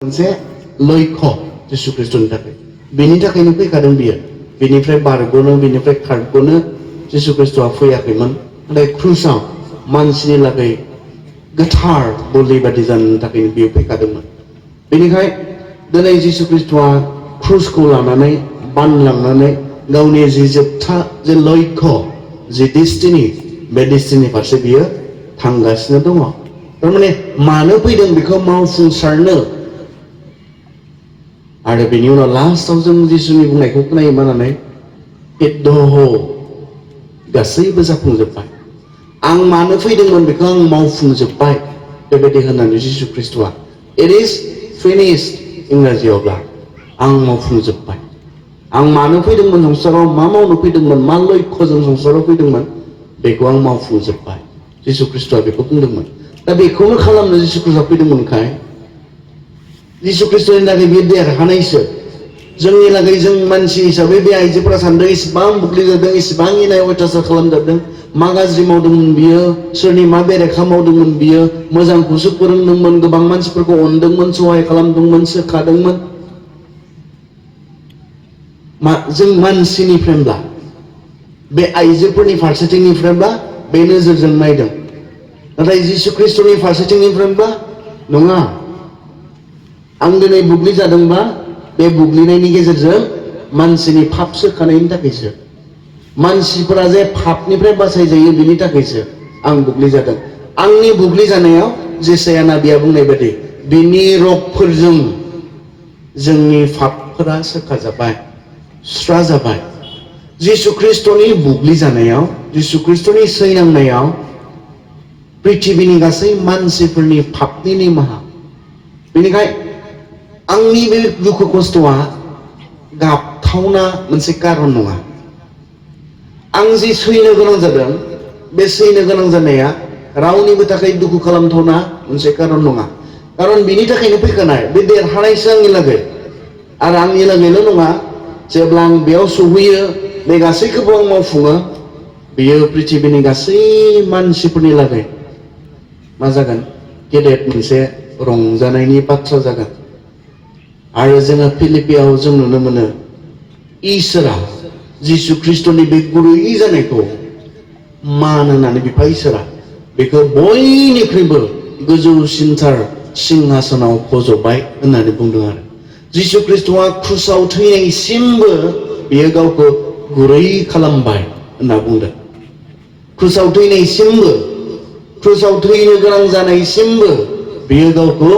मोनसे लक्ष्य जिसु ख्रिस्टनि थाखाय बेनि थाखायनो फैखादों बियो बेनिफ्राय बारग'नो बेनिफ्राय खारग'नो जिसु ख्रिस्टआ फैयाखैमोन नाथाय क्रुसाव मानसिनि लागै गोथार बलि बादि जानो थाखायनो बियो फैखादोंमोन बेनिखाय दिनै जिसु ख्रिस्टआ क्रुसखौ लानानै बानलांनानै गावनि जि जोबथा जे लक्ष्य जि डेस्टिनि बे डेस्टिनि फारसे बियो थांगासिनो दङ थारमाने मानो फैदों बेखौ मावफुंसारनो आरो बेनि उनाव लास्टआव जों जिसुनि बुंनायखौ खोनायो मा होननानै दह गासैबो जाफुंजोब्बाय आं मानो फैदोंमोन बेखौ आं मावफुंजोब्बाय बेबायदि होननानै जिसु ख्रिस्टआ इट इज फिनिश्ड इंराजियावब्ला आं मावफुंजोब्बाय आं मानो फैदोंमोन संसाराव मा मावनो फैदोंमोन मा लक्ष्यजों संसाराव फैदोंमोन बेखौ आं मावफुंजोब्बाय जिसु ख्रिस्टआ बेखौ बुंदोंमोन दा बेखौनो खालामनो जिसु ख्रिस्टआ फैदोंमोनखाय जिसु ख्रिस्टनि लागै बे देरहानायसो जोंनि लागै जों मानसि हिसाबै बे आइजोफोरा सानदों इसेबां बुग्लिजादों इसेबां इनाय अयथासार खालामजादों मा गाज्रि मावदोंमोन बियो सोरनि मा बेरेखा मावदोंमोन बियो मोजांखौसो फोरोंदोंमोन गोबां मानसिफोरखौ अनदोंमोन सहाय खालामदोंमोन सोखादोंमोन जों मानसिनिफ्रायब्ला बे आइजोफोरनि फारसेथिंनिफ्रायब्ला बे नोजोरजों नायदों नाथाय जिसु ख्रिस्टनि फारसेथिंनिफ्रायब्ला नङा आं दिनै बुग्लिजादोंबा बे बुग्लिनायनि गेजेरजों मानसिनि पाप सोखानायनि थाखायसो मानसिफोरा जे पापनिफ्राय बासायजायो बेनि थाखायसो आं बुग्लिजादों आंनि बुग्लिजानायाव जेसाया नाबिया बुंनाय बायदि बिनि रगफोरजों जोंनि पापफोरा सोखाजाबाय सुस्रा जाबाय जिसु ख्रिस्टनि बुग्लिजानायाव जिसु ख्रिस्टनि सैनांनायाव पृथिबीनि गासै मानसिफोरनि पापनि निमाहा बेनिखाय आंनि बे दुखु खस्थ'आ गाबथावना मोनसे कारन नङा आं जि सैनो गोनां जादों बे सैनो गोनां जानाया रावनिबो थाखाय दुखु खालामथावना मोनसे कारन नङा कारन बिनि थाखायनो फैखानाय बे देरहानायसो आंनि लागै आरो आंनि लागैल' नङा जेब्ला आं बेयाव सहैयो बे गासैखौबो आं मावफुङो बेयो पृथिबीनि गासै मानसिफोरनि लागै मा जागोन गेदेर मोनसे रंजानायनि बाथ्रा जागोन आरो जोङो फिलिपियाव जों नुनो मोनो इसोरा जिसु ख्रिस्टनि बे गुरै जानायखौ मान होनानै बिफा इसोरा बेखौ बयनिख्रुइबो गोजौसिनथार सिंहासनाव फज'बाय होननानै बुंदों आरो जिसु ख्रिस्टआ क्रुसाव थैनायसिमबो बियो गावखौ गुरै खालामबाय होनना बुंदों क्रुसाव थैनायसिमबो क्रुसाव थैनो गोनां जानायसिमबो बियो गावखौ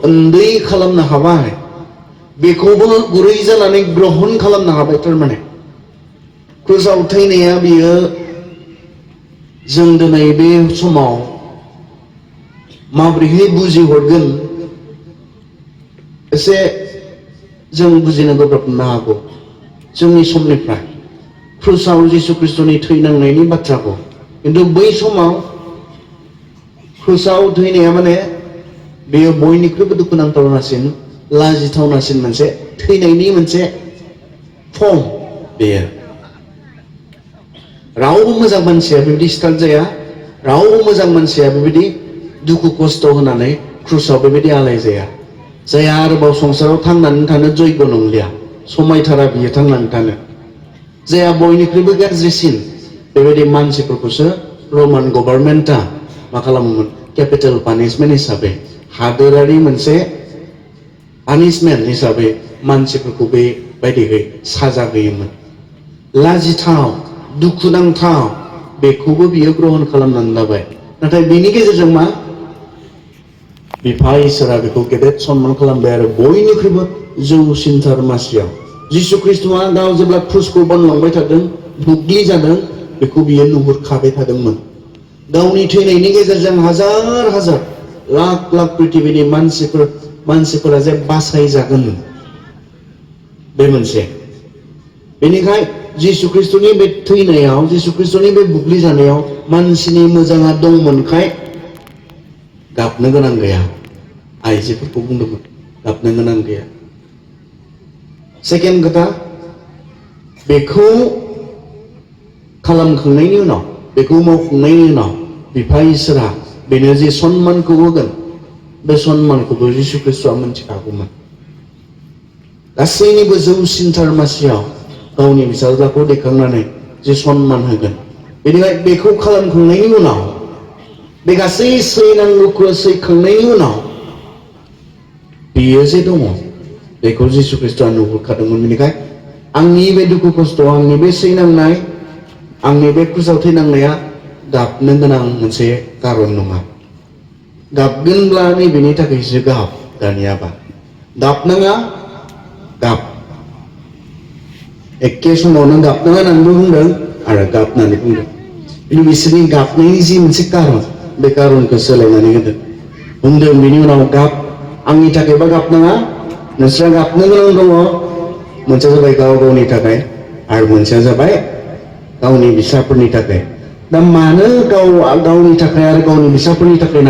उन्दै खालामनो हाबाय बेखौबो गुरै जानानै ग्रहण खालामनो हाबाय थारमाने क्रुसाव थैनाया बियो जों दिनै बे समाव माबोरैहाय बुजिहरगोन एसे जों बुजिनो गोब्राब मोननो हागौ जोंनि समनिफ्राय क्रुसाव जिसु ख्रिस्टनि थैनांनायनि बाथ्राखौ खिन्थु बै समाव क्रुसाव थैनाया माने बेयो बयनिख्रुइबो दुखुनांथावनासिन लाजिथावनासिन मोनसे थैनायनि मोनसे फर्म बेयो रावबो मोजां मानसिया बेबायदि स्टार्ट जाया रावबो मोजां मानसिया बेबायदि दुखु खस्थ' होनानै क्रुसाव बेबायदि आलाय जाया जायहा आरोबाव संसाराव थांनानै थानो जयग नंलिया समायथारा बियो थांनानै थानो जायहा बयनिख्रुइबो गाज्रिसिन बेबायदि मानसिफोरखौसो रमान गभर्नमेन्टआ मा खालामोमोन केपिटेल पानिशमेन्ट हिसाबै हादोरारि मोनसे पानिशमेन्ट हिसाबै मानसिफोरखौ बेबायदिहै साजा होयोमोन लाजिथाव दुखुनांथाव बेखौबो बियो ग्रहण खालामनानै लाबाय नाथाय बेनि गेजेरजों मा बिफा इसोरा बेखौ गेदेर सनमान खालामबाय आरो बयनिख्रुइबो जौसिनथार मासियाव जिसु ख्रिस्टआ गाव जेब्ला क्रुसखौ बानलांबाय थादों बुग्लिजादों बेखौ बियो नुहुरखाबाय थादोंमोन गावनि थैनायनि गेजेरजों हाजार हाजार लाख लाख पृथिबीनि मानसिफोरा जे बासायजागोन बे मोनसे बेनिखाय जिसु ख्रिस्टनि बे थैनायाव जिसु ख्रिस्टनि बे बुग्लिजानायाव मानसिनि मोजाङा दंमोनखाय गाबनो गोनां गैया आइजोफोरखौ बुंदोंमोन गाबनो गोनां गैया सेकेन्ड खोथा बेखौ खालामखांनायनि उनाव बेखौ मावखांनायनि उनाव बिफा इसोरा बेनो जे सन्मानखौ होगोन बे सनमानखौबो जिसु ख्रिस्ट'आ मोनथिखागौमोन गासैनिबो जौसिनथार मासियाव गावनि फिसाज्लाखौ दैखांनानै जे सनमान होगोन बेनिखाय बेखौ खालामखांनायनि उनाव बे गासै सैनांगौखौ सैखांनायनि उनाव बियो जे दङ बेखौ जिसु ख्रिस्ट'आ नुहुरखादोंमोन बेनिखाय आंनि बे दुखु खस्थ' आंनि बे सैनांनाय आंनि बे क्रुसाव थैनांनाया गाबनो गोनां मोनसे कारन नङा गाबगोनब्ला नैबेनि थाखायसो गाब दानियाबा गाबनाङा गाब एखे समावनो गाबनाङा होननानैबो बुंदों आरो गाब होननानै बुंदों बिनि बिसोरनि गाबनायनि जि मोनसे कारन बे कारनखौ सोलायनानै होदों बुंदों बिनि उनाव गाब आंनि थाखायबा गाबनाङा नोंस्रा गाबनो गोनां दङ मोनसेया जाबाय गाव गावनि थाखाय आरो मोनसेया जाबाय गावनि फिसाफोरनि थाखाय दा मानो गावनि थाखाय आरो गावनि फिसाफोरनि थाखाय